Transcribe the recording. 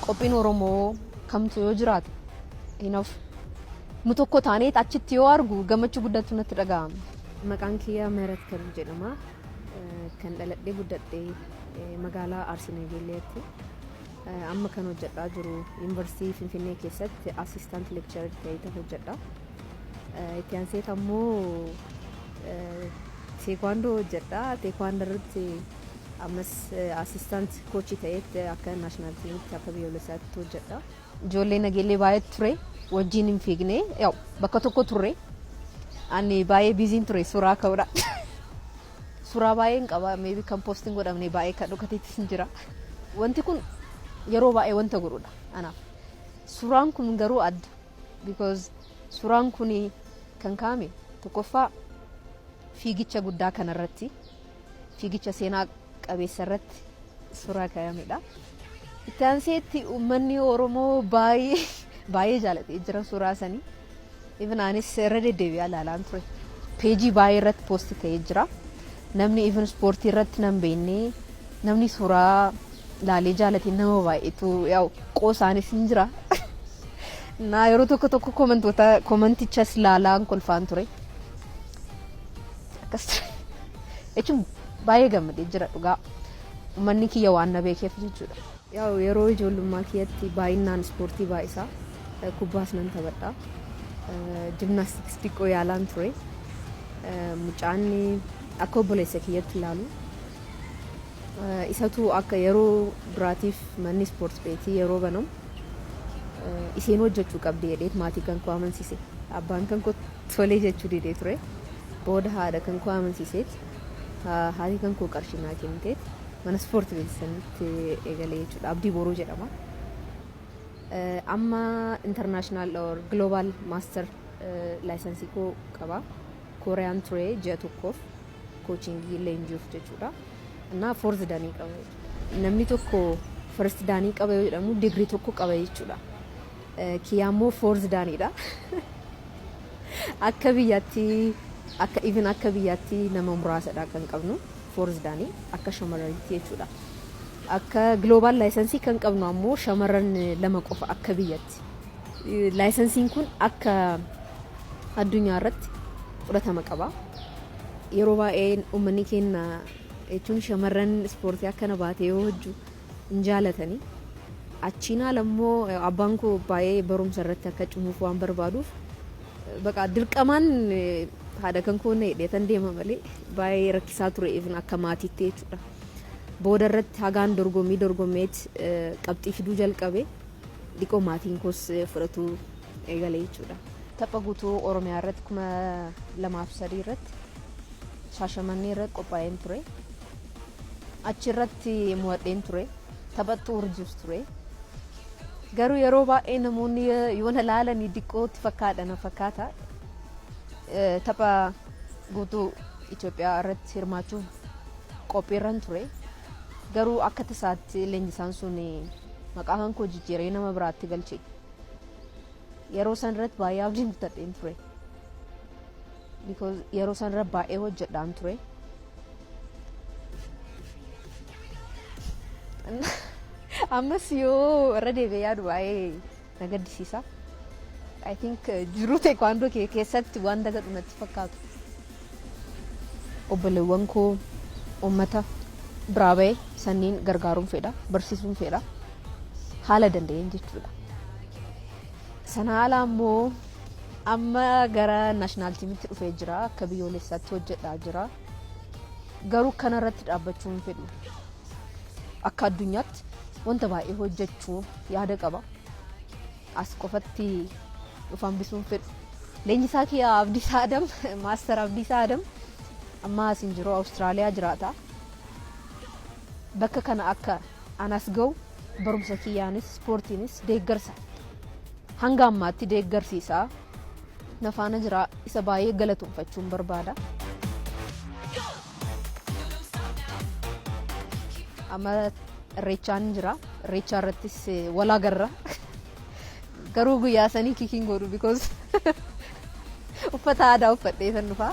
Qophiin Oromoo kamtu yoo jiraate hin hafu. Nu tokko taanee achitti yoo argu gammachuu guddaatu natti dhaga'ama. Maqaan kiyya ምህረት Kadir jedhama. Kan dhaladhee guddadhe magaalaa Arsii Nageelleetti. Amma kan hojjedhaa jiru Yuunivarsiitii Finfinnee keessatti assistant lecturer ta'ee hojjedha. Itti aanseet ammoo teekwaandoo hojjedha. Teekwaandoo irratti ammas assistant coach ta'eetti akka national teamitti, akka biyyoolessaatti hojjedha. Ijoollee Nageellee baay'ee ture, wajjin hin fiigne, bakka tokko turre. Ani baay'ee busyn ture suuraa ka'uudha. Suuraa baay'een qaba, maybe kan postiin godhamne baay'ee kan dhokateettis hin jira. Wanti kun yeroo baay'ee wanta godhudha anaaf. Suuraan kun garuu adda, because suuraan kun kan kaa'ame tokkoffaa fiigicha guddaa kanarratti, fiigicha seenaa qabeessa irratti suuraa kaa'amedha. Itti aanseetti uummanni Oromoo baay'ee baay'ee jaalatee jira suuraa sanii. Even anis irra deddeebi'aa ilaalaan ture. Peejii baay'ee irratti post ta'ee jira. Namni even ispoortii irratti nan beekne, namni suuraa laalee jaalate nama baay'eetu, yaa'u qoosaanis hin jira. Na yeroo tokko tokko commentoota, commentichas laalaan kolfaan ture. Akkas ture. Jechuun baay'ee gammadee jira dhugaa. Uummanni kiyya waan na beekeef jechuudha. Yaa'u yeroo ijoollummaa kiyyatti baay'inaan ispoortii baay'isaa, kubbaas nan taphadha. Gymnastics xiqqoo yaalaan ture. Mucaan akka obboleessa kiyyatti ilaalu. Isatu akka yeroo duraatiif manni ispoortii beetii yeroo banamu isheen hojjechuu qabdi jedhee maatii kan koo amansiise. Abbaan kan koo tolee jechuu didee ture. Booda haadha kan koo amansiiseet, haati kan koo qarshii naa kenniteet mana ispoortii beetii sanitti eegalee jechuudha. Abdii Boruu jedhama. Amma international or global master license koo qaba. Kooriyaan ture ji'a tokkoof coaching leenjiif jechuudha. Innaa fourth danii qaba. Namni tokko first danii qaba yoo jedhamu digirii tokko qaba jechuudha. Kiyyaa immoo fourth daniidha. Akka biyyaatti, akka even akka biyyaatti nama muraasadha kan qabnu fourth danii akka shamarraniitti jechuudha. Akka global license kan qabnu ammoo shamarran lama qofa akka biyyatti. Licensiin kun akka addunyaa irratti fudhatama qaba. Yeroo baay'ee uummanni keenya, jechuun shamarran ispoortii akkana baatee yoo hojju hin jaalatanii. Achiin ala immoo abbaan koo baay'ee barumsa irratti akka cimuuf waan barbaaduuf, baqa dirqamaan haadha kan koo na hidheetan deema malee baay'ee rakkisaa ture even akka maatiitti jechuudha. Booda irratti hagaan dorgommii dorgommeet qabxii fiduu jalqabe, dhiqoo maatiin koos fudhatu eegale jechuudha. Tapha guutuu Oromiyaa irratti 2003 irratti Shaashamannee irratti qophaa'een ture. Achi irratti mo'adheen ture. Taphattuu urjiis ture. Garuu yeroo baay'ee namoonni yoo na laalanii diqqootti fakkaadha na fakkaata. Tapha guutuu Itoophiyaa irratti hirmaachuuf qophiirran ture. Garuu akka tasaatti leenjisaan sun maqaa kan koo jijjiiree nama biraatti galche. Yeroo san irratti baay'ee abdiin kutadheen ture. Because yeroo san irra baay'ee hojjedhaan ture. Ammas yoo irra deebi'ee yaadu baay'ee na gaddisiisa. I think jiruu teekwaandoo kee keessatti waan dagadhu natti fakkaatu. Obboleewwan koo, uummata biraa ba'e sanniin gargaaruun fedha, barsiisuun fedha. Haala danda'een jechuudha. Sana ala ammoo amma gara national teamitti dhufee jira. Akka biyyoolessaatti hojjedhaa jira. Garuu kanarratti dhaabbachuu hin fedhu. Akka addunyaatti wanta baay'ee hojjechuu yaada qaba. As qofatti of hambisuu hin fedhu. Leenjisaa kiyya Abdiisaa Adam, Master Abdiisaa Adam, amma as hin jiru, Awustiraaliyaa jiraata. Bakka kana akka anas ga'u barumsa kiyyaanis ispoortiinis deeggarsa hanga ammaatti deeggarsiisaa na faana jira, isa baay'ee galatoonfachuun barbaada. Amma irreechaan jira. Irreechaa irrattis wal agarra. Garuu guyyaa sanii kickiin godhu, because uffata aadaa uffadhee san dhufa.